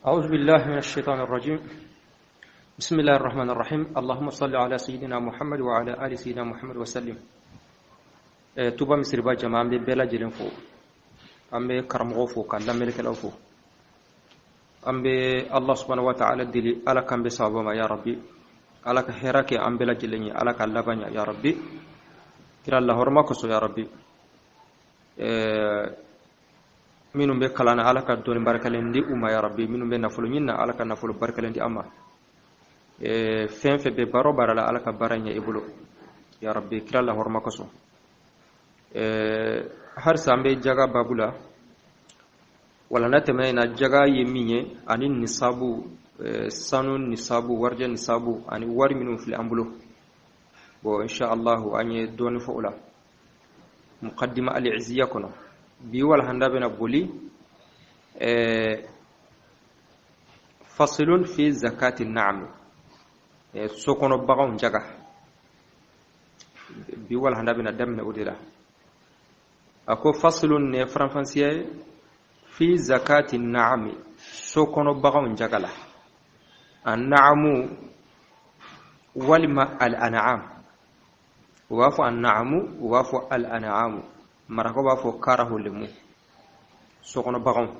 أعوذ بالله من الشيطان الرجيم. بسم الله الرحمن الرحيم. اللهم صل على سيدنا محمد وعلى آل سيدنا محمد وسلم. Tuba Misiriba jama, an bɛ bɛɛ lajɛlen fo, an bɛ karamɔgɔw fo, ka lamɛnnikɛlaw fo. An bɛ Allah subhanahu wa ta'ala deli, Ala k'an bɛ sababa ma, ya Rabbi. Ala ka hɛrɛ kɛ an bɛɛ lajɛlen ye, Ala ka laban ɲa, ya Rabbi, kira lahɔrɔma kosɔn, ya Rabbi. Minnu bɛ kalan na, Ala ka dɔnni barikalen di u ma, ya Rabbi. Minnu bɛ nafolo ɲini na, Ala ka nafolo barikalen di an ma. Fɛn fɛn bɛ baara o baara la, Ala ka baara ɲɛ i bolo, ya Rabbi, kira lahɔrɔma kosɔn. Halisa an bɛ jaga babu la. Walanda tɛmɛnen na, jaga ye min ye ani nisabu, sanu nisabu, warijɛ nisabu ani wari minnu filɛ an bolo. Bon, insha Allah, an ye dɔɔni fɔ o la muqaddima al-izziya kɔnɔ. Bi walahanda bɛna boli fasilun fi zakati na'am, so kɔnɔ baganw jaga. Bi walahanda bɛna daminɛ o de la. A ko fasilun, ne faranfansiya ye, fi zakati na'ami, so kɔnɔ baganw jaga la. An na'amu walima al an'am, u b'a fɔ an na'amu, u b'a fɔ al an'amu, marakaw b'a fɔ karaho lemu, so kɔnɔ baganw.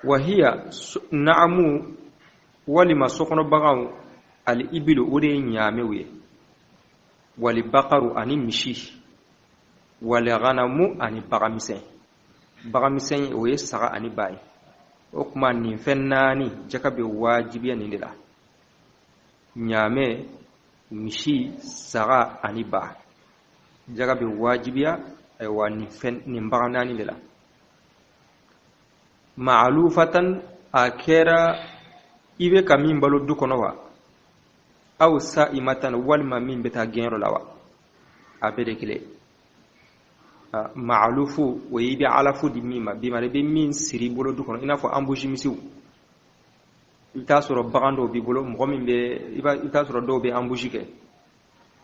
Wahiya na'amu walima so kɔnɔ baganw, al ibilu, o de ye ɲaamew ye, wali bakaru, ani misi, wali ganamu, ani bagamisɛn. Bagamisɛn, o ye saga ani ba ye. O kuma nin fɛn naani, jaka bɛ wajibiya nin de la: ɲaamɛ, misi, saga ani ba. Jaga bɛ wajibiya, ayiwa, nin fɛn nin bagan naani de la. Ma'alufatan, a kɛra i bɛ ka min balo du kɔnɔ wa, aw sa'imatan, walima min bɛ taa gɛnyɔrɔ la wa, a bɛɛ de kelen. Ma'alufu, o ye i bɛ alafu di min ma, bi ma i bɛ min siri i bolo du kɔnɔ, i n'a fɔ anbusi misiw. I bɛ taa sɔrɔ bagan dɔw b'i bolo, mɔgɔ min bɛ, i bɛ taa sɔrɔ dɔw bɛ anbusi kɛ,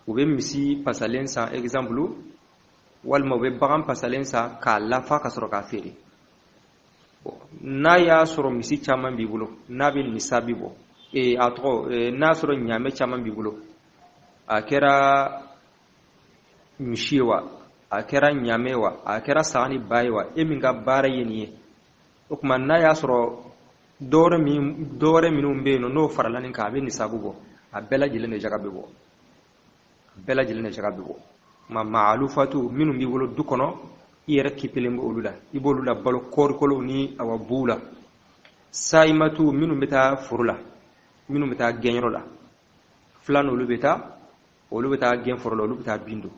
u bɛ misi pasalen san, exemple, walima u bɛ bagan pasalen san k'a lafa ka sɔrɔ k'a feere. N'a y'a sɔrɔ misi caman b'i bolo, n'a bɛ nisabi bɔ, a tɔgɔ, n'a sɔrɔ ɲaamɛ caman b'i bolo, a kɛra misi ye wa, a kɛra ɲaamɛ ye wa, a kɛra saga ni ba ye wa, e min ka baara ye nin ye, o tuma n'a y'a sɔrɔ dɔwɛrɛ minnu bɛ yen nɔ, n'o farala nin kan, a bɛ nisabu bɔ, a bɛɛ lajɛlen de jaga bɛ bɔ, a bɛɛ lajɛlen de jaga bɛ bɔ. Ma maalufatu, minnu b'i bolo du kɔnɔ, i yɛrɛ kipelen bɛ olu la, i b'olu la balo kɔɔrikolow ni awa buw la. Sayimatu, minnu bɛ taa foro la, minnu bɛ taa gɛnyɔrɔ la, filan olu bɛ taa, olu bɛ taa gɛn foro la, olu bɛ taa bin don.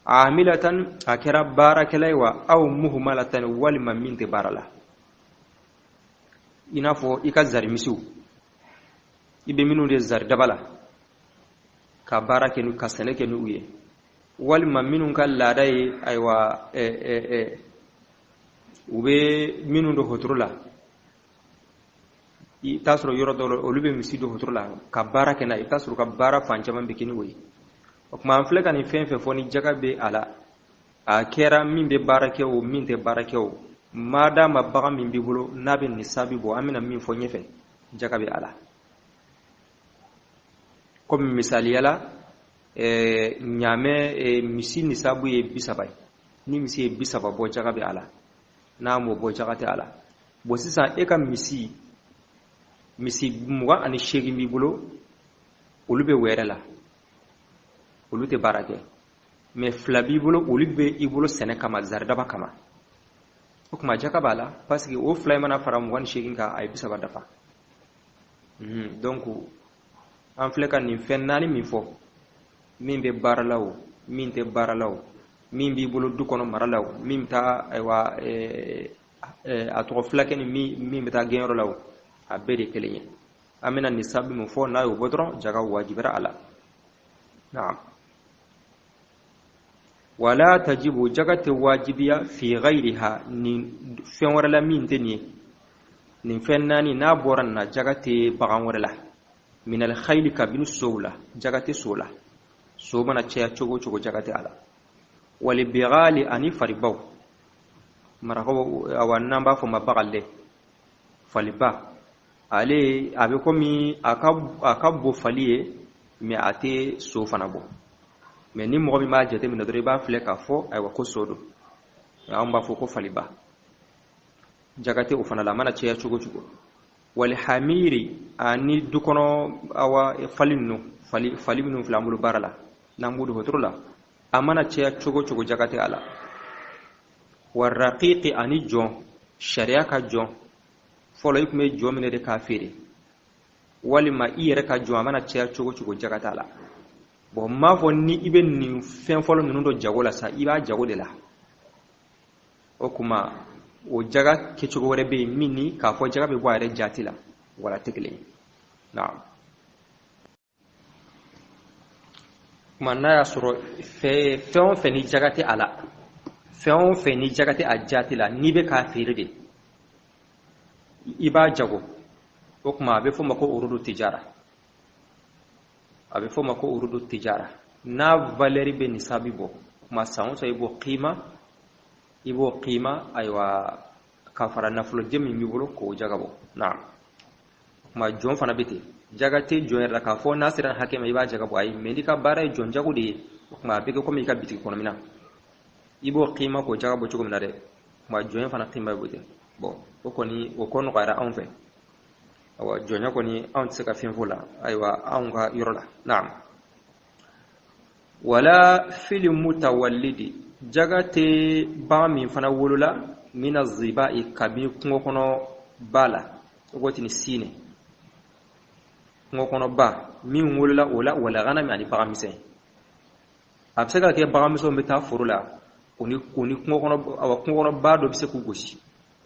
Amilatan, a kɛra baarakɛla ye wa, aw muhumalatan, walima min tɛ baara la, i n'a fɔ i ka zarimisiw, i bɛ minnu de zari daba la ka baara kɛ n'u, ka sɛnɛ kɛ n'u ye, walima minnu ka laada ye, ayiwa, u bɛ minnu don hotoro la. I t'a sɔrɔ yɔrɔ dɔw la, olu bɛ misi don hotoro la ka baara kɛ n'a ye. I t'a sɔrɔ u ka baara fan caman bɛ kɛ ni o ye. O tuma an filɛ ka nin fɛn fɛn fɔ ni jaga bɛ a la, a kɛra min bɛ baara kɛ o, min tɛ baara kɛ o, madama bagan min b'i bolo n'a bɛ nisabi bɔ, an bɛna min fɔ ɲɛfɛ, jaga bɛ a la. Komi misaliya la, ɲaamɛ, misi nisabu ye 30 ye. Ni misi ye 30 bɔ, jaga bɛ a la. N'a m'o bɔ, jaga tɛ a la. Bon, sisan e ka misi 28 b'i bolo, olu bɛ wɛrɛ la, olu tɛ baara kɛ, mais fila b'i bolo, olu bɛ i bolo sɛnɛ kama, zaridaba kama. O tuma jaka b'a la, parce que o fila in mana fara 28 kan, a ye 30 dafa. Donc an filɛ ka nin fɛn naani min fɔ, min bɛ baara la o, min tɛ baara la o, min b'i bolo du kɔnɔ mara la o, min bɛ taa, ayiwa, a tɔgɔ filakɛ ni min bɛ taa gɛnyɔrɔ la o, a bɛɛ de kelen ye. An bɛna nisabi min fɔ, n'a y'o bɔ dɔrɔn, jaga wajibira a la. Naam. Wala tajibu, jaga tɛ wajibiya, fi ghayriha, nin fɛn wɛrɛ la min tɛ nin ye. Nin fɛn naani n'a bɔra nin na, jaga tɛ bagan wɛrɛ la. Minal khayli, kabini sow la, jaga tɛ so la. So mana caya cogo o cogo, jaga tɛ a la. Wali bighali, ani faribaw. Marakaw, awa, n'an b'a fɔ ma bagalɛ, faliba, ale a bɛ komi a ka bon fali ye, mais a tɛ so fana bɔ. Mais ni mɔgɔ min b'a jateminɛ dɔrɔn, i b'a filɛ k'a fɔ ayiwa ko so don. Anw b'a fɔ ko faliba. Jaga tɛ o fana la, a mana caya cogo cogo. Wali hamiri, ani du kɔnɔ, awa, fali ninnu, fali minnu filɛ an bolo baara la, n'an b'u don wotoro la, a mana caya cogo cogo, jaga tɛ a la. Waraqiqi, ani jɔn, sariya ka jɔn. Fɔlɔ, i tun bɛ jɔn minɛ de k'a feere, walima i yɛrɛ ka jɔn, a mana caya cogo cogo, jaga t'a la. Bon, n m'a fɔ ni i bɛ nin fɛn fɔlɔ ninnu dɔ jago la sa, i b'a jago de la. O kuma, o jaga kɛcogo wɛrɛ bɛ yen min ni k'a fɔ jaga bɛ bɔ a yɛrɛ jati la, wala tɛ kelen ye. Naam. Kuma n'a y'a sɔrɔ fɛn o fɛn ni jaga tɛ a la, fɛn o fɛn ni jaga tɛ a jati la, n'i bɛ k'a feere de, i b'a jago, o kuma a bɛ fɔ o ma ko urudu tijara. A bɛ fɔ o ma ko urudu tijara. N'a valeur bɛ nisabi bɔ, o kuma san o san i b'o kiima, i b'o kiima, ayiwa, ka fara nafolojɛ min b'i bolo k'o jaga bɔ. Naam. O kuma jɔn fana bɛ ten. Jaga tɛ jɔn yɛrɛ la k'a fɔ n'a sera hakɛ ma i b'a jaga bɔ, ayi. Mais n'i ka baara ye jɔn jago de ye, o kuma a bɛ kɛ komi i ka bitigi kɔnɔ minɛn, i b'o kiima k'o jaga bɔ cogo min na dɛ, o kuma jɔn fana kiima bɛ ten. Bon, o kɔni o ko nɔgɔyara anw fɛ. Awa, jɔnya kɔni, anw tɛ se ka fɛn fɔ la, ayiwa, anw ka yɔrɔ la. Naam. Wala fili mutawallidi, jaga tɛ bagan min fana wolola mina zibai, kabini kungo kɔnɔ ba la, o ko ten sine kungo kɔnɔ ba min wolola o la, wala ganami, ani bagan misɛn. A bɛ se ka kɛ bagan misɛnw bɛ taa foro la, o ni kungo kɔnɔ, awa, kungo kɔnɔ ba dɔ bɛ se k'u gosi,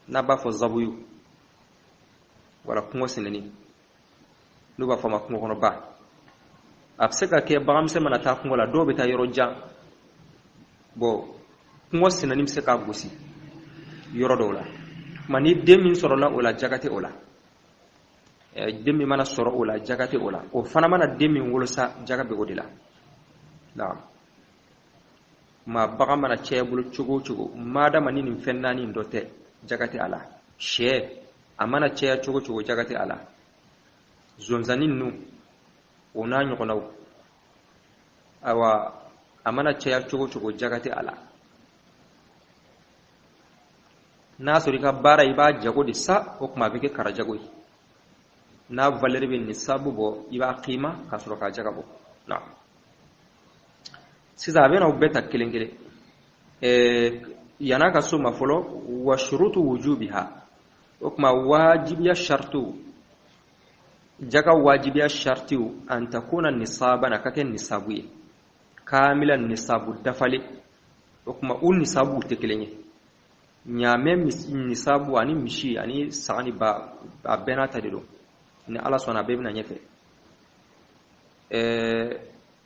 n'a b'a fɔ zabuyu wala kungo sɛnɛni, n'u b'a fɔ a ma kungo kɔnɔ ba. A bɛ se ka kɛ bagan misɛn mana taa kungo la, dɔw bɛ taa yɔrɔ jan. Bon, kungo sɛnɛni bɛ se k'a gosi yɔrɔ dɔw la. Kuma ni den min sɔrɔla o la, jaga tɛ o la. Den min mana sɔrɔ o la, jaga tɛ o la. O fana mana den min wolo sa, jaga bɛ o de la. Naam. Ma bagan mana caya bolo cogo o cogo, madama ni nin fɛn naani dɔ tɛ, jaga tɛ a la. Sɛ, a mana caya cogo o cogo, jaga tɛ a la. Zonzani ninnu, o n'a ɲɔgɔnnaw, ayiwa, a mana caya cogo o cogo, jaga tɛ a la. N'a sɔrɔ i ka baara i b'a jago de sa, o tuma a bɛ kɛ kara jago ye. N'a valeur bɛ nisabu bɔ, i b'a kiima ka sɔrɔ k'a jaga bɔ. Naam. Sisan a bɛna o bɛɛ ta kelen kelen. Yan'a ka so ma fɔlɔ, wa shurutu wujubiha, o tuma wajibiya shartiw, jaga wajibiya shartiw, an takuna nisaban, a ka kɛ nisabu ye, kamila, nisabu dafalen. O tuma u nisabuw tɛ kelen ye. Ɲaamɛ nisabu ani misi ani saga ni ba, a bɛɛ n'a ta de don. Ni Ala sɔnna, a bɛɛ bɛna ɲɛfɛ.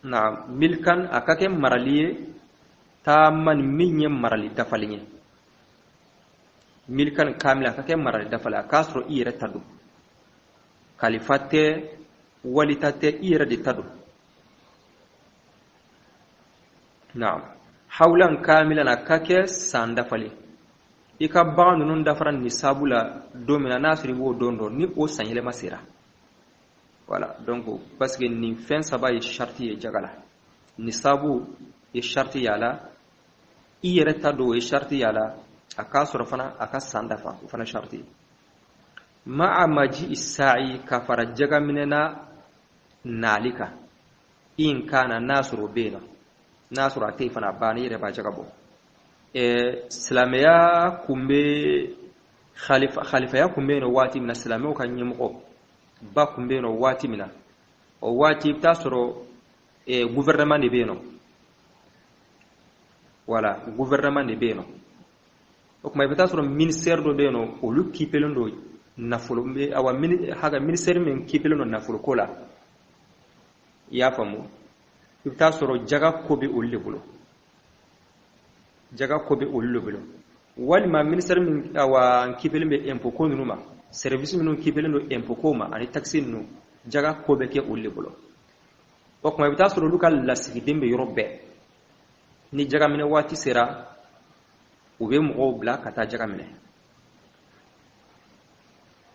Na milkan, a ka kɛ marali ye, taama ni min ye marali dafalen ye. Milkan kamila, a ka kɛ marali dafalen, a k'a sɔrɔ i yɛrɛ ta don, kalifa tɛ, walita tɛ, i yɛrɛ de ta don. Naam. Hawlan kamilan, a ka kɛ san dafalen. I ka bagan ninnu dafara nisabu la don min na, n'a sɔrɔ i b'o don dɔn, ni o san yɛlɛma sera. Voilà, donc parce que nin fɛn saba ye sharti ye jaga la. Nisabu ye sharti y'a la, i yɛrɛ ta don o ye sharti y'a la, a k'a sɔrɔ fana a ka san dafa, o fana sharti ye. Ma'a maji sa'i, ka fara jagaminɛna naali kan, in kana, n'a sɔrɔ o bɛ yen nɔ. N'a sɔrɔ a tɛ yen fana, a banna, i yɛrɛ b'a jaga bɔ. Silamɛya kun bɛ, khalifaya kun bɛ yen nɔ waati min na, silamɛw ka ɲɛmɔgɔ ba kun bɛ yen nɔ waati min na, o waati i bɛ taa sɔrɔ gouvernement de bɛ yen nɔ. Voilà, gouvernement de bɛ yen nɔ. O tuma i bɛ taa sɔrɔ ministère dɔ bɛ yen nɔ, olu kipelen don nafolo, awa, haka ministère min kipelen don nafolo ko la, i y'a faamu, i bɛ taa sɔrɔ jaga ko bɛ olu de bolo, jaga ko bɛ olu de bolo. Walima ministère min, awa, kipelen bɛ impôt ko ninnu ma, service minnu kipelen don impôt ko ma ani taxe ninnu, jaga ko bɛ kɛ olu de bolo. O tuma i bɛ taa sɔrɔ olu ka lasigiden bɛ yɔrɔ bɛɛ. Ni jagaminɛ waati sera, U bɛ mɔgɔw bila ka taa jaga minɛ.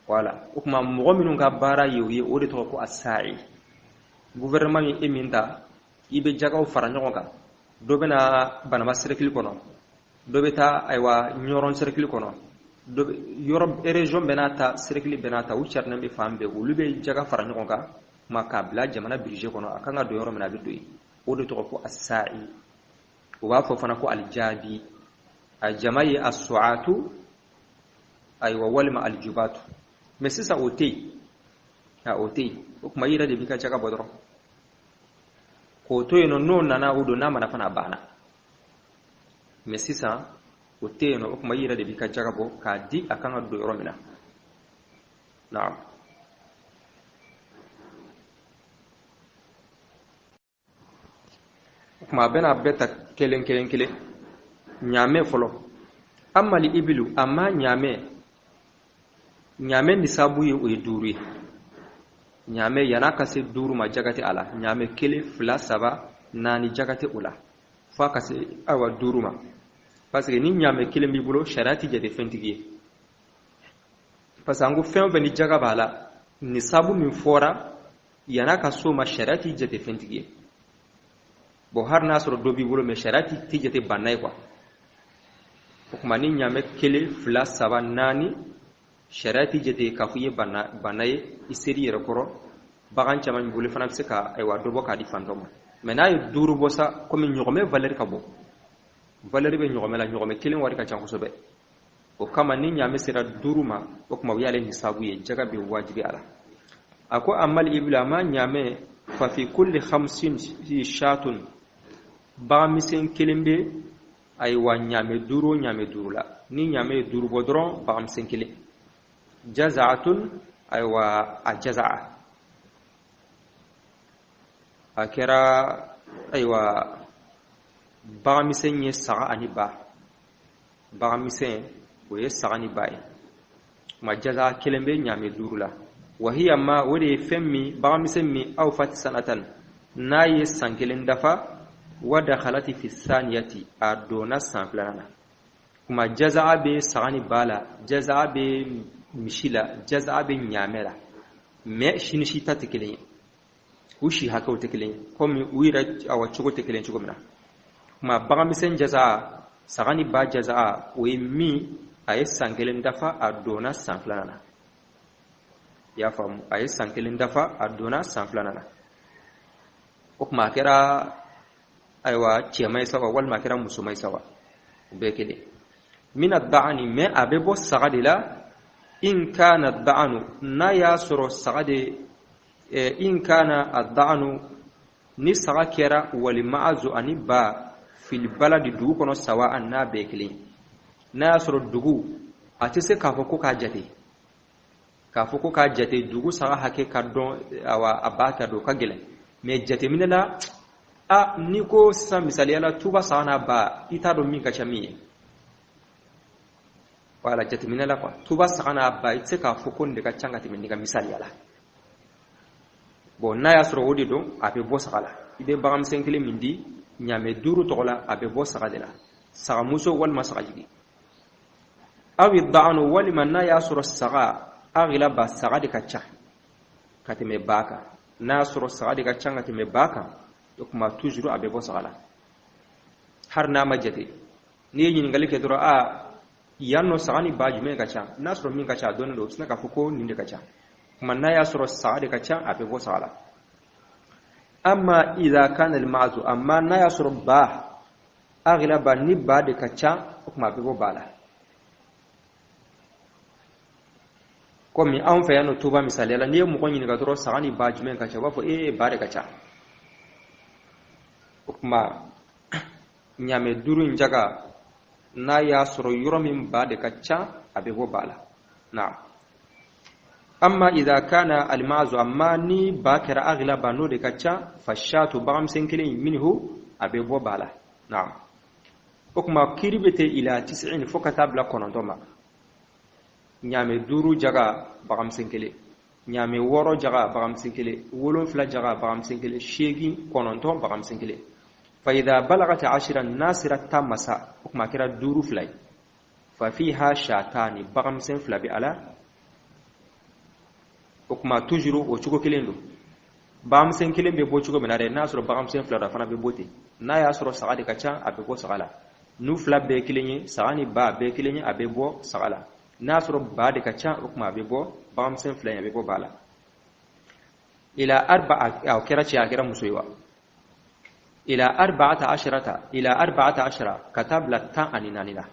Wala, o tuma mɔgɔ minnu ka baara ye o ye, o de tɔgɔ ko asa'i. Gouvernement ye e min ta, i bɛ jagaw fara ɲɔgɔn kan. Dɔ bɛ na Banaba cercle kɔnɔ, dɔ bɛ taa ayiwa Ɲɔrɔn cercle kɔnɔ, dɔ bɛ yɔrɔ région bɛɛ n'a ta, cercle bɛɛ n'a ta, u carinen bɛ fan bɛɛ. Olu bɛ jaga fara ɲɔgɔn kan kuma k'a bila jamana budget kɔnɔ. A kan ka don yɔrɔ min na, a bɛ don yen. O de tɔgɔ ko asa'i. U b'a fɔ fana ko alijaabi. A jama ye asu'atu, ayiwa, walima alijubatu. Mais sisan o tɛ yen, o tɛ yen. O tuma i yɛrɛ de b'i ka jaga bɔ dɔrɔn k'o to yen nɔ. N'o nana, o don. N'a mana fana, a banna. Mais sisan o tɛ yen nɔ. O tuma i yɛrɛ de b'i ka jaga bɔ k'a di a kan ka don yɔrɔ min na. Naam. O tuma a bɛna bɛɛ ta kelen kelen kelen. Ɲaamɛ fɔlɔ, amali ibilu. A ma ɲaamɛ, ɲaamɛ nisabu ye, o ye 5 ye. Ɲaamɛ yan'a ka se 5 ma, jaga tɛ a la. Ɲaamɛ 1, 2, 3, 4, jaga tɛ o la f'a ka se ayiwa 5 ma. Parce que ni ɲaamɛ 1 b'i bolo, sariya t'i jate fɛntigi ye. Parce que an ko fɛn o fɛn ni jaga b'a la, nisabu min fɔra, yan'a ka s'o ma, sariya t'i jate fɛntigi ye. Bon, hali n'a sɔrɔ dɔ b'i bolo, mais sariya t'i jate banna ye quoi. O tuma ni ɲaamɛ 1, 2, 3, 4, sariya t'i jate k'a fɔ i ye banna ye. I ser'i yɛrɛ kɔrɔ, bagan caman b'i bolo, i fana bɛ se ka ayiwa dɔ bɔ k'a di fantɔ ma. Mais n'a ye 5 bɔ sa, komi ɲɔgɔmɛ valeur ka bon, valeur bɛ ɲɔgɔmɛ la, ɲɔgɔmɛ 1 wari ka ca kosɛbɛ. O kama ni ɲaamɛ sera 5 ma, o tuma o y'ale nisabu ye, jaga bɛ wajibi a la. A ko amal ibila, a ma ɲaamɛ, fa fi kulli khamsin shatun, bagan misɛn 1 bɛ ayiwa ɲaamɛ 5 o ɲaamɛ 5 la. Ni ɲaamɛ ye 5 bɔ dɔrɔn, bagan misɛn 1. Jazaatun, ayiwa a jazaa, a kɛra ayiwa bagan misɛn ye saga ani ba. Bagan misɛn o ye saga ni ba ye. Ma jazaa 1 bɛ ɲaamɛ 5 la. Wahiya ma, o de ye fɛn min, bagan misɛn min, aw fati sanatan, n'a ye san 1 dafa, wa dakhalati fi saniyati, a donna san 2nan na. Kuma jazaa bɛ saga ni ba la, jazaa bɛ misi la, jazaa bɛ ɲaamɛ la. Mais si ni si ta tɛ kelen ye, u si hakɛw tɛ kelen ye, komi u yɛrɛ awa cogo tɛ kelen cogo min na. Kuma bagan misɛn jazaa, saga ni ba jazaa, o ye min a ye san 1 dafa, a donna san 2nan na. I y'a faamu? A ye san 1 dafa, a donna san 2nan na. O tuma a kɛra ayiwa cɛman ye sa wa, walima a kɛra musoman ye sa wa, o bɛɛ kelen. Mina da'ani, mais a bɛ bɔ saga de la. In kana da'anu, n'a y'a sɔrɔ saga de, in kana a da'anu, ni saga kɛra, wali ma'azu ani ba, fil baladi, dugu kɔnɔ, sawa an, n'a bɛɛ kelen. N'a y'a sɔrɔ dugu a tɛ se k'a fɔ ko k'a jate, k'a fɔ ko k'a jate dugu saga hakɛ ka dɔn, awa a ba ka dɔn, o ka gɛlɛn. Mais jateminɛ la, a n'i ko sisan misaliya la, tuba saga n'a ba, i t'a dɔn min ka ca min ye. Wala, jateminɛ la quoi, tuba saga n'a ba, i tɛ se k'a fɔ ko nin de ka ca ka tɛmɛ nin kan misaliya la. Bon, n'a y'a sɔrɔ o de don, a bɛ bɔ saga la. I bɛ bagan misɛn 1 min di ɲaamɛ 5 tɔgɔ la, a bɛ bɔ saga de la, sagamuso walima sagajigi. Aw bɛ da'anu, walima n'a y'a sɔrɔ saga agilaba, saga de ka ca ka tɛmɛ ba kan. N'a y'a sɔrɔ saga de ka ca ka tɛmɛ ba kan, o tuma toujours a bɛ bɔ saga la, hali n'a ma jate. N'i ye ɲininkali kɛ dɔrɔn, a yan nɔ saga ni ba jumɛn ka ca, n'a sɔrɔ min ka ca a dɔnnen don, o bɛ se k'a fɔ ko nin de ka ca. Kuma n'a y'a sɔrɔ saga de ka ca, a bɛ bɔ saga la. Amma idha kana al-ma'zu, amma n'a y'a sɔrɔ ba aghlaba, ni ba de ka ca, o tuma a bɛ bɔ ba la. Komi anw fɛ yan nɔ Tuba misaliya la, n'i ye mɔgɔ ɲininka dɔrɔn saga ni ba jumɛn ka ca, u b'a fɔ ee ba de ka ca. O tuma ɲaamɛ 5 in jaga, n'a y'a sɔrɔ yɔrɔ min ba de ka ca, a bɛ bɔ ba la. Naam. Amma idha kana al-ma'zu, amma ni ba kɛra aghlaba, n'o de ka ca, fa shatu, bagan misɛn 1, minhu, a bɛ bɔ ba la. Naam. O tuma kiiri bɛ ten ila tis'in, fo ka taa bila 9 ma. Ɲaamɛ 5 jaga, bagan misɛn 1, ɲaamɛ 6 jaga, bagan misɛn 1, 7 jaga, bagan misɛn 1, 8, 9, bagan misɛn 1. Fa idha balagat ashira, n'a sera 10 ma sa, o tuma a kɛra 5 2 ye. Fa fiha shatani, baganmisɛn fila bɛ a la. O tuma toujours o cogo kelen don. Baganmisɛn kelen bɛ bɔ cogo min na dɛ, n'a sɔrɔ baganmisɛn fila don, a fana bɛ bɔ ten. N'a y'a sɔrɔ saga de ka ca, a bɛ bɔ saga la. N'u fila bɛɛ kelen ye, saga ni ba bɛɛ kelen ye, a bɛ bɔ saga la. N'a y'a sɔrɔ ba de ka ca, o tuma a bɛ bɔ baganmisɛn fila in, a bɛ bɔ ba la. Ila arba, a kɛra cɛ, a kɛra muso ye wa. Ila arba'ata asharata, ila arba'ata ashara, ka taa bila 14 la.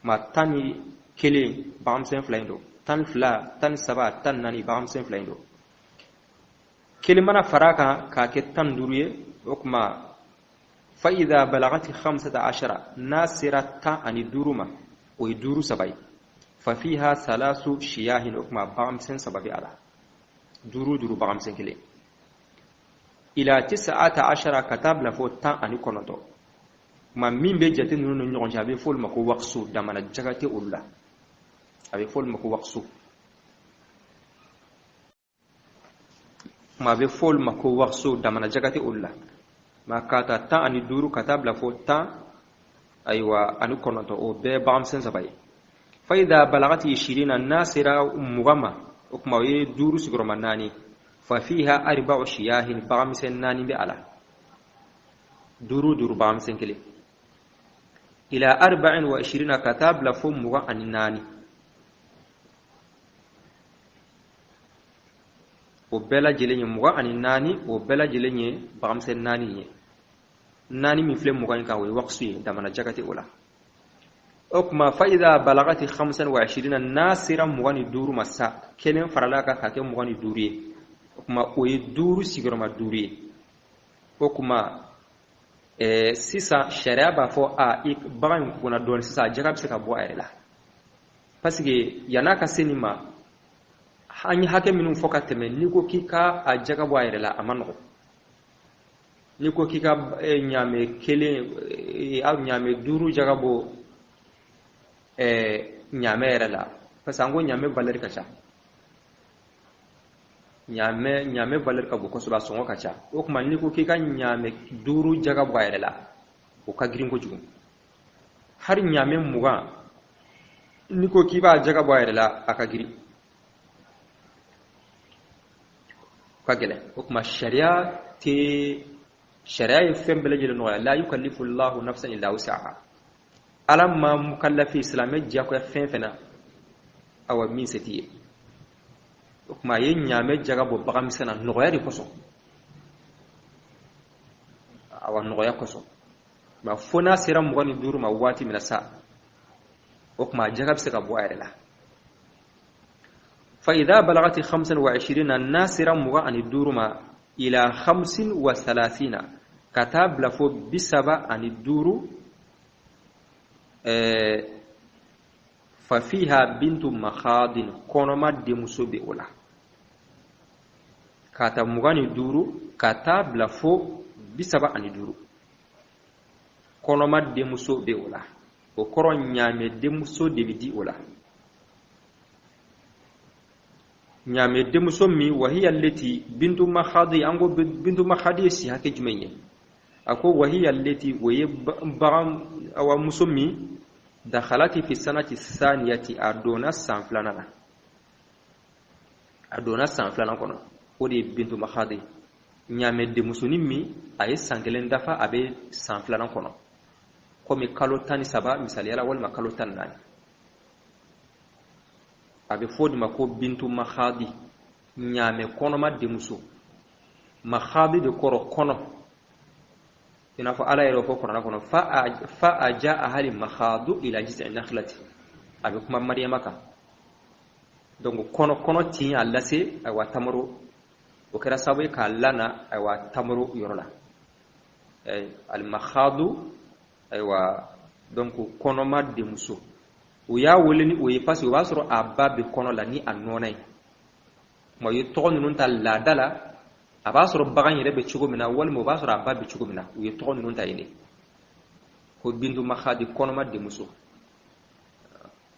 Ma 11 baganmisɛn fila in don, 12, 13, 14 baganmisɛn fila in don. Kelen mana fara a kan k'a kɛ 15 ye, o tuma fa idha balagati khamsata ashara, n'a sera 15 ma, o ye duuru saba ye. Fa fiha salasu shiyahin, o tuma baganmisɛn saba bɛ a la, duuru duuru baganmisɛn kelen. Ila tis'ata ashara, ka taa bila fo 19. Kuma min bɛ jate ninnu ni ɲɔgɔn cɛ, a bɛ fɔ olu ma ko waqsu, damana jaga tɛ olu la, a bɛ fɔ olu ma ko waqsu. Kuma a bɛ fɔ olu ma ko waqsu, damana jaga tɛ olu la. Ma k'a ta 15 ka taa bila fo tan ayiwa ani kɔnɔntɔn, o bɛɛ baganmisɛn saba ye. Fa idha balagati ishirina, n'a sera 20 ma, o tuma o ye duuru sigiyɔrɔma naani. Fa fiha arba'u shiyahin, baganmisɛn naani bɛ a la, duuru duuru baganmisɛn kelen. Ila arba'in wa ishirina, ka taa bila fo 24, o bɛɛ lajɛlen ye 24, o bɛɛ lajɛlen ye baganmisɛn naani ye. Naani min filɛ 20 in kan, o ye waqsu ye, damana jaga tɛ o la. O tuma fa idha balagati khamsan wa ishirina, n'a sera 25 ma sa, kelen farala a kan k'a kɛ 25 ye, o tuma o ye duuru sigiyɔrɔma duuru ye. O tuma sisan sariya b'a fɔ a i bagan in kɔgɔna dɔɔnin sisan, a jaga bɛ se ka bɔ a yɛrɛ la, parce que yann'a ka se nin ma, an ye hakɛ minnu fɔ ka tɛmɛ, n'i ko k'i ka a jaga bɔ a yɛrɛ la, a ma nɔgɔn. N'i ko k'i ka ɲaamɛ kelen, ɲaamɛ duuru jaga bɔ ɲaamɛ yɛrɛ la, parce que an ko ɲaamɛ valeur ka ca, ɲaamɛ valeur ka bon kosɛbɛ, a sɔngɔ ka ca. O tuma n'i ko k'i ka ɲaamɛ duuru jaga bɔ a yɛrɛ la, o ka girin kojugu. Hali ɲaamɛ 20, n'i ko k'i b'a jaga bɔ a yɛrɛ la, a ka girin, o ka gɛlɛn. O tuma sariya tɛ, sariya ye fɛn bɛɛ lajɛlen nɔgɔya. La yukallifu llahu nafsan illa wusaha, ala ma mukallafi silamɛ diyagoya fɛn fɛn na, awa min se t'i ye. O tuma a ye ɲaamɛ jaga bɔ bagan misɛn na nɔgɔya de kosɔn, awa nɔgɔya kosɔn. Nka fo n'a sera 25 ma waati min na sa, o tuma a jaga bɛ se ka bɔ a yɛrɛ la. Fa idha balagati khamsan wa ishirina, n'a sera 25 ma, ila khamsin wa salasina, ka taa bila fo 35, fa fiha bintu makhadin, kɔnɔma denmuso bɛ o la. Ka ta 25 ka taa bila fo 35, kɔnɔma denmuso bɛ o la. O kɔrɔ ɲaamɛ denmuso de bɛ di o la. Ɲaamɛ denmuso min, wahiya leti bintu makhadi, an ko bintu makhadi ye si hakɛ jumɛn ye? A ko wahiya leti, o ye bagan awa muso min dakhalati fi sanati saniyati, a donna san filanan na, a donna san filanan kɔnɔ, o de ye bintu makhadi. Ɲaamɛ denmusonin min a ye san kelen dafa, a bɛ san filanan kɔnɔ, komi kalo 13 misaliya la, walima kalo 14, a bɛ fɔ o de ma ko bintu makhadi, ɲaamɛ kɔnɔma denmuso. Makhadi de kɔrɔ kɔnɔ, i n'a fɔ ala yɛrɛ fɔ kuranɛ kɔnɔ, fa a ja a hali makhadu ila jiz'i nakhlati, a bɛ kuma Mariyama kan. Donc kɔnɔ tin y'a lase ayiwa tamaro, o kɛra sababu ye k'a lana ayiwa tamaro yɔrɔ la. Al makhadu ayiwa, donc kɔnɔma denmuso, u y'a wele ni o ye parce que o b'a sɔrɔ a ba bɛ kɔnɔ la ni a nɔnɔ ye. Kuma u ye tɔgɔ ninnu ta laada la, a b'a sɔrɔ bagan yɛrɛ bɛ cogo min na, walima o b'a sɔrɔ a ba bɛ cogo min na, u ye tɔgɔ ninnu ta yen de ko bintu makhadi, kɔnɔma denmuso.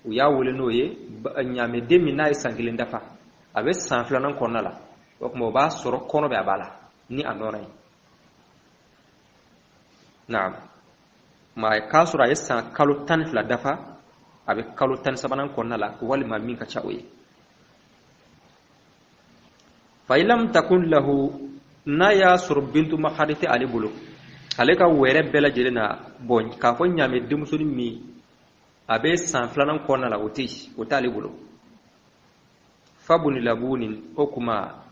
U y'a wele n'o ye ɲaamɛden min n'a ye san kelen dafa, a bɛ san filanan kɔnɔna la, o tuma o b'a sɔrɔ kɔnɔ bɛ a ba la ni a nɔnɔ ye. Naam, ma k'a sɔrɔ a ye san kalo 12 dafa, A bɛ kalo 13nan kɔnɔna la walima min ka ca o ye. Fa in lam takun lahu, n'a y'a sɔrɔ bintu mahadi tɛ ale bolo, ale ka wɛrɛ bɛɛ lajɛlen na, bɔn k'a fɔ ɲaamɛ denmusonin min a bɛ san 2nan kɔnɔna la, o tɛ yen, o t'ale bolo. Fabuni labunin, o kuma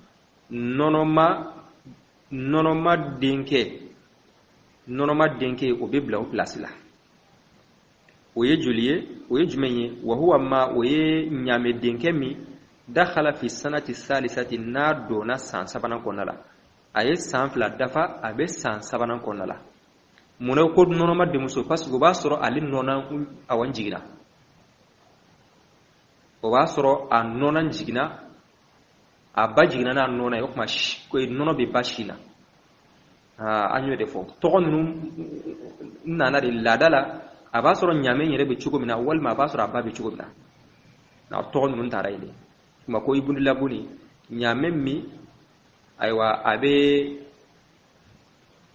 nɔnɔma denkɛ, o bɛ bila o pilasi la. O ye joli ye? O ye jumɛn ye? Wa huwa ma, o ye ɲaamɛ denkɛ min dakhala fi sanati salisati, n'a donna san 3nan kɔnɔna la. A ye san 2 dafa, a bɛ san 3nan kɔnɔna la. Munna ko nɔnɔma denmuso? Parce que o b'a sɔrɔ ale nɔnɔ awa jiginna, o b'a sɔrɔ a nɔnɔ jiginna, a ba jiginna n'a nɔnɔ ye. O tuma nɔnɔ bɛ ba sin na. An y'o de fɔ, tɔgɔ ninnu nana de laada la. A b'a sɔrɔ ɲaamɛ yɛrɛ bɛ cogo min na, walima a b'a sɔrɔ a ba bɛ cogo min na, tɔgɔ ninnu taara yen de. Kuma ko ibunu labuni, ɲaamɛ min, ayiwa, a bɛ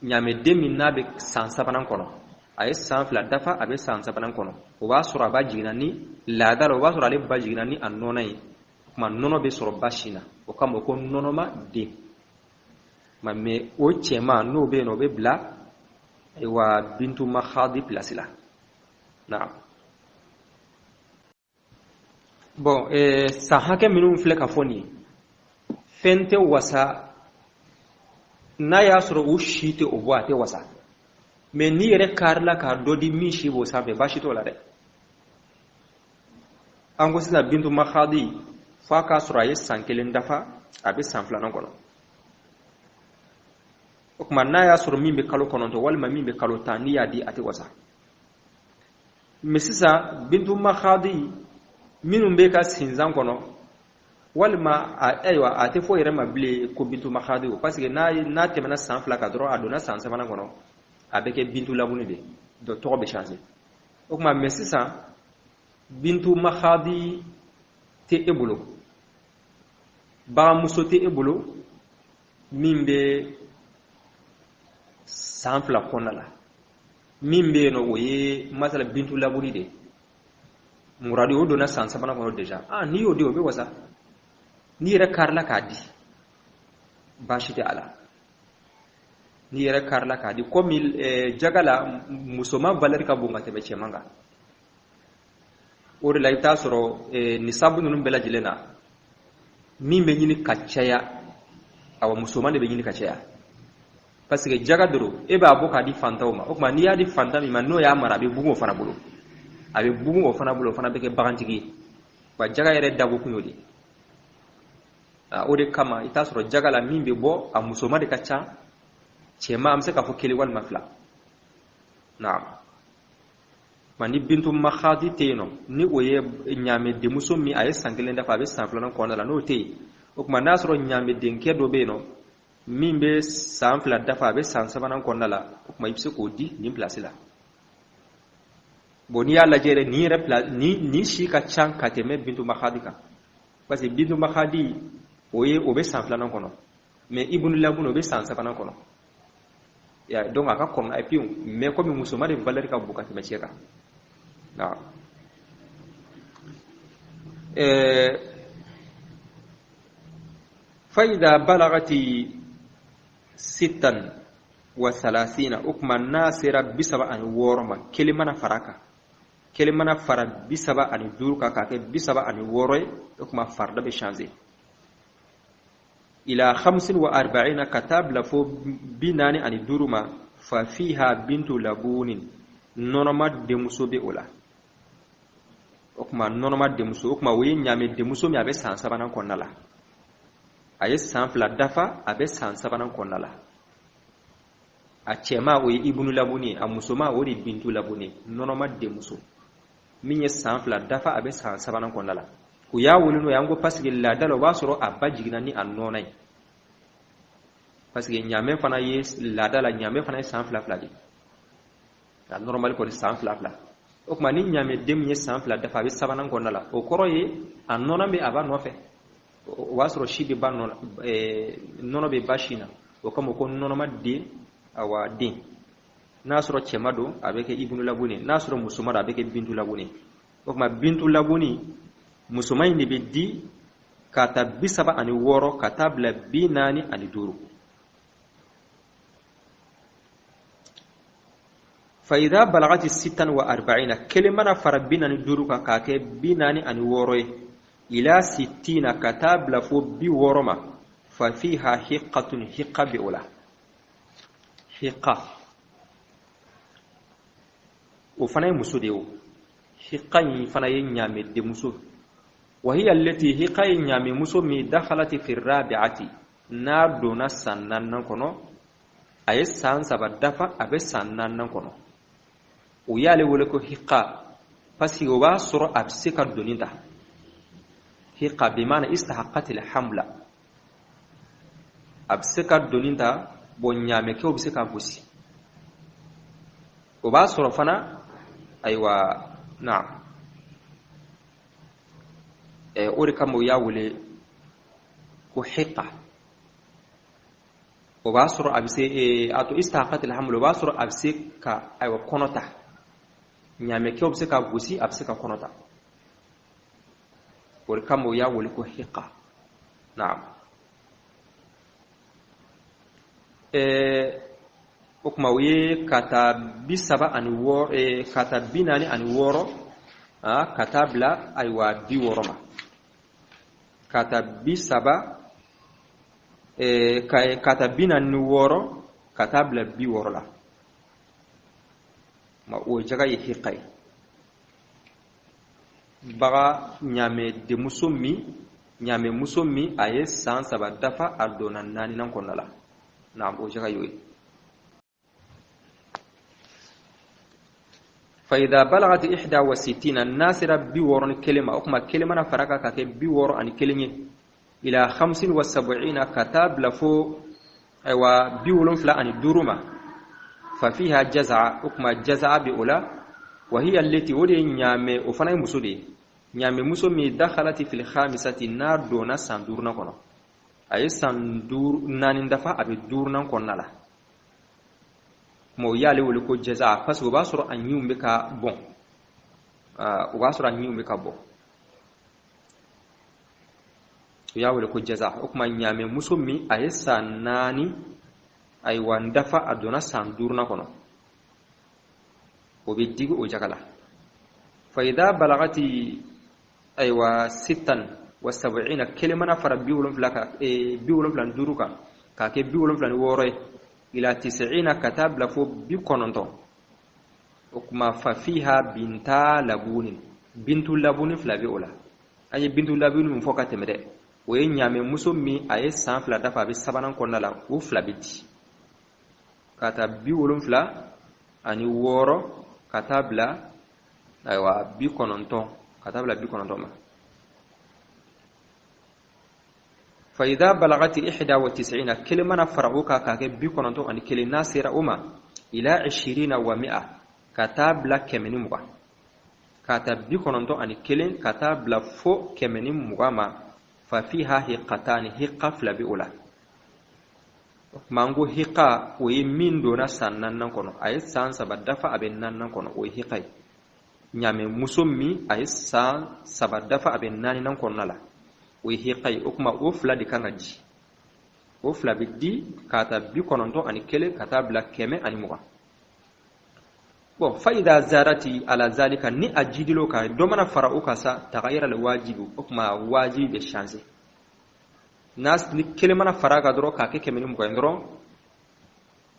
ɲaamɛden min n'a bɛ san 3nan kɔnɔ, a ye san 2 dafa, a bɛ san 3nan kɔnɔ, o b'a sɔrɔ a ba jiginna ni laada la, o b'a sɔrɔ ale ba jiginna ni a nɔnɔ ye. O tuma nɔnɔ bɛ sɔrɔ ba sin na, o kama ko nɔnɔma den. Mais o cɛman n'o bɛ yen nɔ, o bɛ bila, ayiwa, bintu mahadi pilasi la. Naam. Bon, san hakɛ minnu filɛ ka fɔ nin ye, fɛn tɛ wasa n'a y'a sɔrɔ u si tɛ o bɔ, a tɛ wasa. Mais n'i yɛrɛ karila k'a dɔ di min si b'o sanfɛ, baasi t'o la dɛ. An ko sisan bintu mahadi, f'a k'a sɔrɔ a ye san 1 dafa, a bɛ san 2nan kɔnɔ. O tuma n'a y'a sɔrɔ min bɛ kalo 9 walima min bɛ kalo 10, n'i y'a di, a tɛ wasa. Mais sisan bintu mahadi minnu bɛ ka sinzan kɔnɔ, walima ayiwa, a tɛ fɔ yɛrɛ ma bilen ko bintu mahadi o, parce que n'a tɛmɛna san 2 kan dɔrɔn, a donna san 3nan kɔnɔ, a bɛ kɛ bintu labuni de, donc tɔgɔ bɛ changer. O tuma, mais sisan bintu mahadi tɛ e bolo, baganmuso tɛ e bolo min bɛ san 2 kɔnɔna la, min bɛ yen nɔ, o ye masala bintu labuni de muradi, o donna san 3nan kɔnɔ déjà. Ah, n'i y'o di, o bɛ wasa. N'i yɛrɛ karila k'a di, baasi tɛ a la. N'i yɛrɛ karila k'a di, komi jaga la musoman valeur ka bon ka tɛmɛ cɛman kan, o de la i bɛ taa sɔrɔ nisabu ninnu bɛɛ lajɛlen na, min bɛ ɲini ka caya, awa, musoman de bɛ ɲini ka caya, parce que jaga dɔrɔn e b'a bɔ k'a di fantanw ma. O tuma n'i y'a di fantan min ma, n'o y'a mara, a bɛ bugun o fana bolo, a bɛ bugun o fana bolo, o fana bɛ kɛ bagantigi ye. Wa jaga yɛrɛ dabɔ kun y'o de ye. O de kama i t'a sɔrɔ jaga la min bɛ bɔ, a musoman de ka ca. Cɛman, an bɛ se k'a fɔ kelen walima fila. Naam. Ma ni bintu mahadi tɛ yen nɔ, ni o ye ɲaamɛ denmuso min a ye san 1 dafa, a bɛ san 2nan kɔnɔna la, n'o tɛ yen, o tuma n'a sɔrɔ ɲaamɛ denkɛ dɔ bɛ yen nɔ min bɛ san 2 dafa, a bɛ san 3nan kɔnɔna la, o tuma i bɛ se k'o di nin pilasi la. Bon, n'i y'a lajɛ yɛrɛ, nin yɛrɛ pila nin si ka ca ka tɛmɛ bintu mahadi kan, parce que bintu mahadi, o ye o bɛ san 2nan kɔnɔ, mais ibunu labun, o bɛ san 3nan kɔnɔ ya. Donc a ka kɔrɔ. Et puis, mais komi musoman de valeur ka bon ka tɛmɛ cɛ kan. Naam. Fa idha balagati 36, o tuma n'a sera 36 ma, kelen mana fara kan, kelen mana fara 35 kan k'a kɛ 36 ye, o tuma farida bɛ changer. Ila 45, ka taa bila fo 45 ma, fa fiha bintu labunin, nɔnɔma denmuso bɛ o la. O tuma nɔnɔma denmuso, o tuma o ye ɲaamɛ denmuso min a bɛ san 3nan kɔnɔna la, a ye san 2 dafa, a bɛ san 3nan kɔnɔna la. A cɛma, o ye ibunu labuni ye, a musoma, o de ye bintu labuni ye. Nɔnɔma denmuso min ye san 2 dafa, a bɛ san 3nan kɔnɔna la, u y'a wele n'o ye. An ko parce que laada la, o b'a sɔrɔ a ba jiginna ni a nɔnɔ ye, parce que ɲaamɛ fana ye laada la, ɲaamɛ fana ye san 2 2 de a normal kɔni, san 2 2. O tuma ni ɲaamɛ den min ye san 2 dafa, a bɛ 3nan kɔnɔna la, o kɔrɔ ye a nɔnɔ bɛ a ba nɔfɛ, o b'a sɔrɔ si bɛ ba nɔ, nɔnɔ bɛ ba sin na. O kama ko nɔnɔma den, awa, den n'a sɔrɔ cɛma don, a bɛ kɛ ibunu labuni, n'a sɔrɔ musoma don, a bɛ kɛ bintu labuni. O tuma bintu labuni musoman in de bɛ di k'a ta 36 ka taa bila 45. Fa idha balagati sittan wa arba'ina, kelen mana fara 45 kan k'a kɛ 46 ye, ila sittina, ka taa bila fo 60 ma, fa fiha hiqatun, hiqa bɛ o la. Hiqa o fana ye muso de ye. O hiqa in fana ye ɲaamɛ denmuso. Wa hiya allati, hiqa ye ɲaamɛ muso min dakhalati fi rabi'ati, n'a donna san naaninan kɔnɔ, a ye san 3 dafa, a bɛ san naaninan kɔnɔ, o y'ale wele ko hiqa, parce que o b'a sɔrɔ a bɛ se ka doni ta. Hiqa bimana istahaqatil hamla, a bɛ se ka doni ta, bon ɲaamɛkɛw bɛ se k'a gosi. O b'a sɔrɔ fana, ayiwa, naam, o de kama o y'a wele ko hiqa. O b'a sɔrɔ a bɛ se a to istahaqatil haml, o b'a sɔrɔ a bɛ se ka, ayiwa, kɔnɔ ta, ɲaamɛkɛw bɛ se ka gosi, a bɛ se ka kɔnɔ ta. O de kama o y'a wele ko hiqa. Naam, o tuma o ye ka taa 36, ka taa 46, ka taa bila, ayiwa, 60 ma, ka taa 30, ka taa 46 ka taa bila 60 la. Ma o jaga ye hiqa ye. Baga ɲaamɛ denmuso min, ɲaamɛ muso min a ye san 3 dafa, a donna naaninan kɔnɔna la. Naam, o jaga y'o ye. Fa idha balagat ihda wa sittina, n'a sera 61 ma, o tuma kelen mana fara kan ka kɛ 61 ye, ila khamsin wa sab'ina, ka taa bila fo, ayiwa, 75 ma, fa fiha jaza'a, o tuma jaza'a bɛ o la. Wa hiya allati, o de ye ɲaamɛ, o fana ye muso de ye, ɲaamɛ muso min dakhalati fil khamisati, n'a donna san duurunan kɔnɔ, a ye san duuru naani dafa, a bɛ duurunan kɔnɔna la. Kuma o y'ale wele ko jaza'a, parce que o b'a sɔrɔ a ɲinw bɛ ka bɔn, o b'a sɔrɔ a ɲinw bɛ ka bɔ, o y'a wele ko jaza. O tuma ɲaamɛ muso min a ye san 4, ayiwa, n dafa, a donna san duurunan kɔnɔ, o bɛ digi o jaga la. Fa idha balagati, ayiwa, sittan wa sab'ina, kelen mana fara 70 kan, 75 kan k'a kɛ 76 ye, ila tis'ina, ka taa bila fo 90, o tuma fa fiha binta labunin, bintu labunin fila bɛ o la. An ye bintu labunin min fɔ ka tɛmɛ dɛ, o ye ɲaamɛ muso min a ye san 2 dafa, a bɛ sabanan kɔnɔna la, o fila bɛ di ka taa 76 ka taa bila, ayiwa, 90, ka taa bila 90 ma. Fa idha balagati ihda wa tis'ina, kelen mana fara o kan k'a kɛ 91, n'a sera o ma, ila ishirina wa mi'a, ka taa bila 120, ka taa 91 ka taa bila fo 120 ma, fa fiha hiqatani, hiqa fila bɛ o la. O tuma an ko hiqa o ye min donna san naaninan kɔnɔ, a ye san 3 dafa, a bɛ naaninan kɔnɔ, o ye hiqa ye. Ɲaamɛ muso min a ye san 3 dafa, a bɛ naaninan kɔnɔna la, o ye hiqa ye. O tuma o fila de kan ka di, o fila bɛ di k'a ta 91 ka taa bila 120. Bon, fa idha zarati ala zalika, ni a jidilo kan dɔ mana fara o kan sa, tagayara le wajibi, o tuma wajibi bɛ changer. N'a ni kelen mana fara kan dɔrɔn k'a kɛ 120 ye dɔrɔn,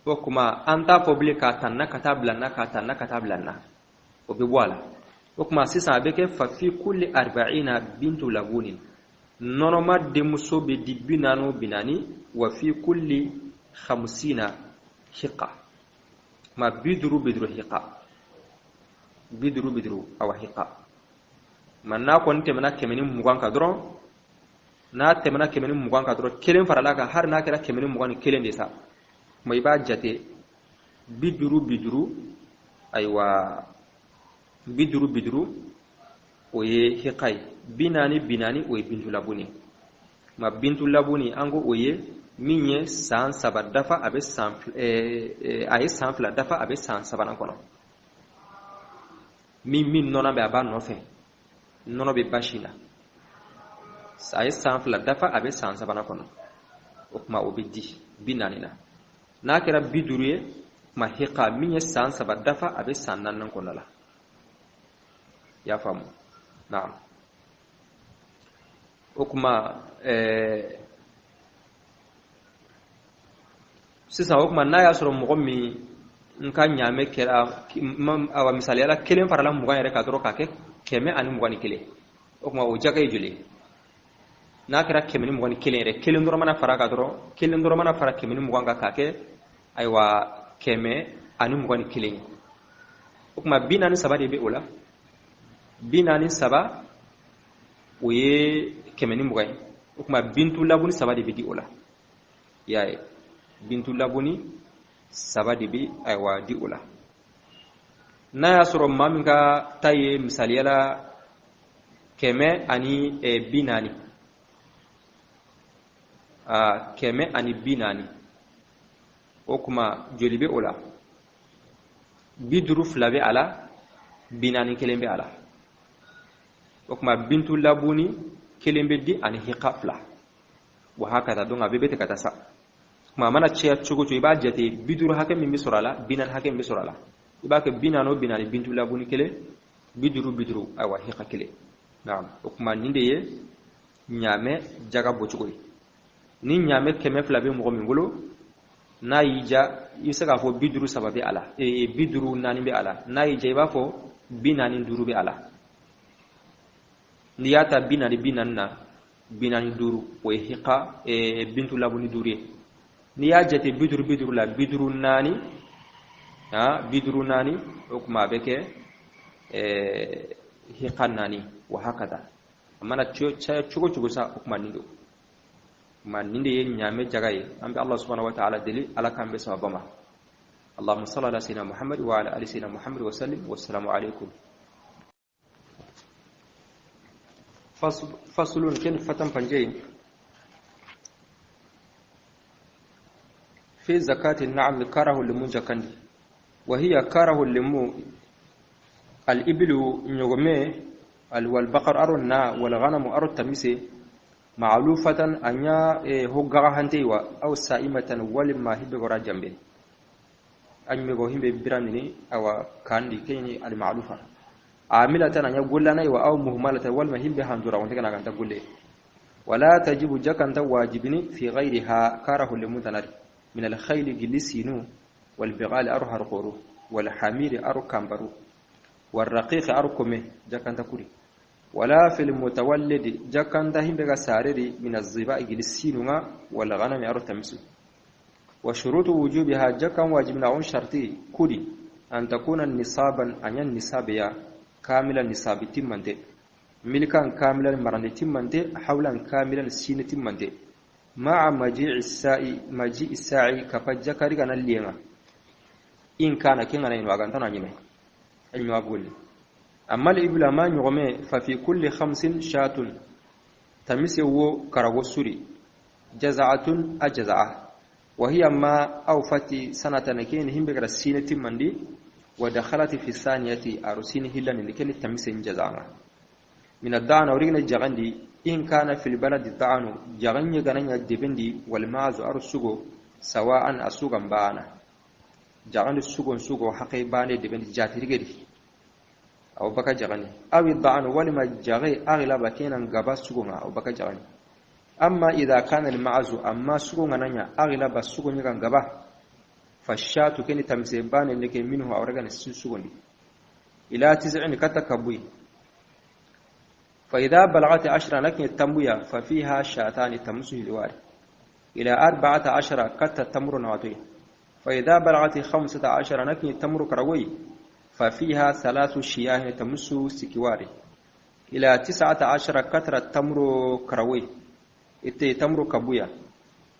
o tuma an t'a fɔ bilen k'a ta na ka taa bila na, k'a ta na ka taa bila na, o bɛ bɔ a la. O tuma sisan a bɛ kɛ fa fi kulli arba'ina bintu labunin, nɔnɔma denmuso bɛ di 40 o 40, wa fi kulli khamsina hiqa, ma 50 50 hiqa, 50 50, awa hiqa. Ma n'a kɔni tɛmɛna 120 kan dɔrɔn, n'a tɛmɛna 120 kan dɔrɔn, kelen farala kan, hali n'a kɛra 121 de sa, kuma i b'a jate 50 50, ayiwa, 50 50 o ye hiqa ye, 40 40 o ye bintu labuni. Ma bintu labuni an ko o ye min ye san 3 dafa, a bɛ san, a ye san 2 dafa, a bɛ san sabanan kɔnɔ, min nɔnɔ bɛ a b'a nɔfɛ. Nɔnɔ bɛ ba sin na, a ye san 2 dafa, a bɛ san 3nan kɔnɔ. O tuma o bɛ di 40 na. N'a kɛra 50 ye, tuma hiqa min ye san 3 dafa, a bɛ san 4nan kɔnɔ la. I y'a faamu? Naam. O tuma sisan, o tuma n'a y'a sɔrɔ mɔgɔ min n ka ɲaamɛ kɛra, awa, misaliyala kelen farala 20 yɛrɛ kan dɔrɔn k'a kɛ 121, o tuma o jaka ye joli ye? N'a kɛra 121 yɛrɛ, kelen dɔrɔn mana fara kan dɔrɔn, kelen dɔrɔn mana fara 120 kan k'a kɛ, ayiwa, 121 ye, o tuma 43 de bɛ o la. 43, o ye 120 ye. O tuma bintu labuni 3 de bɛ di o la. I y'a ye, bintu labuni 3 de bɛ, ayiwa, di o la. N'a y'a sɔrɔ maa min ka ta ye misaliyala 140, 140, o tuma joli bɛ o la? 52 bɛ a la, 41 bɛ a la. O tuma bintu labuni 1 bɛ di ani hiqa 2. Wa hakada. Donc a bɛɛ bɛ ten ka taa sa. Tuma a mana caya cogo cogo, i b'a jate 50 hakɛ min bɛ sɔrɔ a la, 40 hakɛ min bɛ sɔrɔ a la, i b'a kɛ 40 o 40, bintu labuni 1, 50 50, ayiwa, hiqa 1. Naam. O tuma nin de ye ɲaamɛ jaga bɔcogo ye. Ni ɲaamɛ 200 bɛ mɔgɔ min bolo, n'a y'i ja, i bɛ se k'a fɔ 53 bɛ a la, 54 bɛ a la. N'a y'i ja, i b'a fɔ 45 bɛ a la. N'i y'a ta 40 40 na, 45, o ye hiqa bintu labuni 5 ye. N'i y'a jate 50 50 la, 54, 54, o tuma a bɛ kɛ hiqa 4. Wa hakada. A mana caya cogo cogo sa, o tuma nin don. Ma nin de ye ɲaamɛ jaga ye. An bɛ Allah subhanahu wa ta'ala deli, Ala k'an bɛ sababa ma. اللهم صل على سيدنا محمد وعلى ال سيدنا محمد وسلم. والسلام عليكم. فصل كن فتن فنجي في زكاة النعم كاره لمو جكندي. وهي كاره لمو الإبل نيغمي والبقر أرنا والغنم أرو التمسي معلوفة أنيا هو هنتي أو سائمة ولما هي بغرا جنبه أن مغوهم برانني أو كان كيني المعلوفة عاملة أن يقول لنا أو مهملة والما هي بهندورة وانت كان تقول لي. ولا تجب جكن واجبني في غيرها كاره لمتنر من الخيل جلسينو والبغال أرو هرقورو والحمير أرو كامبرو والرقيق أرو كومي جكن تكوري. ولا في المتولد جكن دهم بغا سارري من الزباء جلسينو والغنم أرو تمسو. وشروط وجوبها جكن واجبنا شرطي كوري أن تكون نصابا أن النصابية كاملا نصاب تمنتي ملكا كاملا مرند تمنتي حولا كاملا سين تمنتي مع مجيء الساعي كفجكري كان الليما إن كان كنا نينو أغانتنا نيمه أنيو أقول. أما الإبل ما نغمي ففي كل 5 شاة تمسه كرغو سوري جزعة أجزعة وهي ما أوفت سنة كين هم بغير السينة تمندي ودخلت في الثانية أرسين هلا لكن التمس جزعة من الدعن ورجنا الجغندي إن كان في البلد الدعن جغني غني الدبندي والمعز أرسوغو سواء أسوغا بانا جغن السوغو سوغو حقي باني دبندي جاتريغري أو بكا جغني أو الدعن ولما جغي أغلب كينا غبا سوغو أو بكا جغني. أما إذا كان المعز أما سوغو غنيا أغلب سوغو غبا فالشاة كني تمسيبان اللي منه أورغان السوغو إلى 9 كتكبوي. فإذا بلغت 10 لكن التموية ففيها شاتان تمسه لواري إلى 14 كت التمر نواتي. فإذا بلغت 15 لكن التمر كروي ففيها 3 شياه تمسه سكواري إلى 19 كتر التمر كروي إتي تمر كبويا.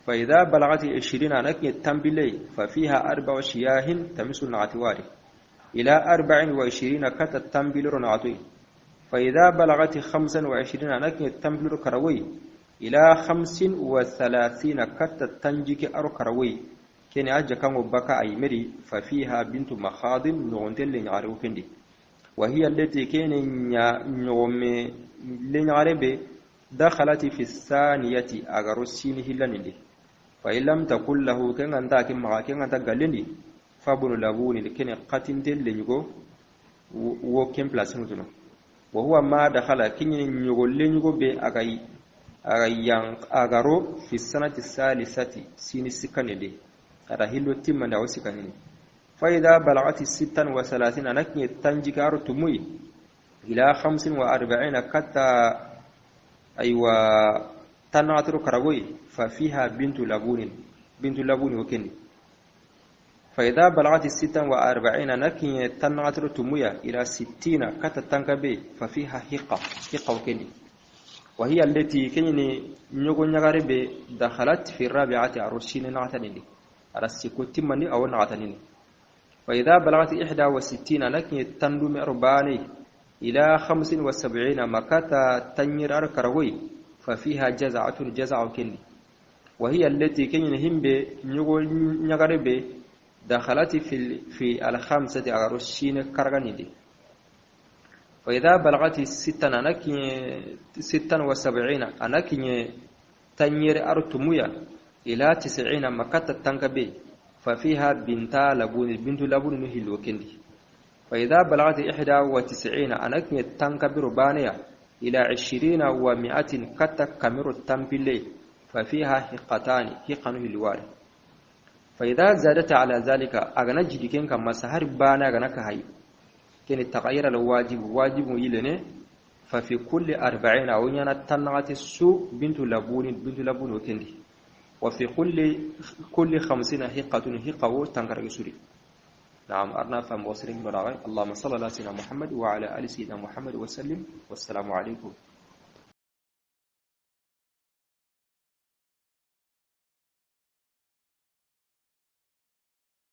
فإذا بلغت 20 لكن التمبلي ففيها 4 شياه تمس النعتواري إلى 24 كت التمبل نعتوي. فإذا بلغت 25 لكن التمبل كروي إلى 35 كت التنجيك أرو كروي كان أجا كان بكا أي مري ففيها بنت مخاض نغنتل لنعرو كندي. Wa hiya allati kene ɲɔgɔmɛ leɲagare be dakhalati fi thaniyati agaro sini hillanindi. Fa in lam takul lahu ken ganta ke maga ken ganta gallendi fabunu labuni kene qatinte leñugo wo ken place mutuno. Wa huwa ma dakhala kinyi ñogo leñugo be aga yang agaro fi sanati salisati sini sikanede ada hillo timmande awo sikanini. Fa idha balagati 36 anakinye tanjikaro tumuyi ila 45 katta aywa tanatro karagoy fa fiha bintu labunin bintu labuni wakeni. Fa idha balagati 46 anakinye tanatro tumuya ila 60 katta tankabe fa fiha hiqa hiqa wakeni. وهي التي كنني نيغو نيغاري بي دخلت في الرابعة عروسين نعتنيني أرسيكو تمني أو نعتنيني. فإذا بلغت 61 لكن تندم أرباني إلى 75 مكاتا تنير أركروي ففيها جزعة جزع كني. وهي التي كنني هم بي نيغو نيغاري بي دخلت في الخامسة عروسين كرغنيدي. فإذا بلغت 76 أنكني تنير أرتمويا إلى 90 مكة تنكبي ففيها بنتا لبون بنت لبون نهل وكندي. فإذا بلغت 91 أنكني تنكبي ربانيا إلى 120 كتا كاميرو تنبلي ففيها حقتان حقن الواري. فإذا زادت على ذلك أغنى جديكين كما سهر بانا أغنى كهي كان تغير الواجب واجب يلني ففي كل 40 أو يانا تنغت السو بنت لبون بنت لبون وكندي. وفي كل 50 حقة حقة تنكر سوري. نعم أرنا فموصلين براغي. اللهم صل على سيدنا محمد وعلى آل سيدنا محمد وسلم، والسلام عليكم.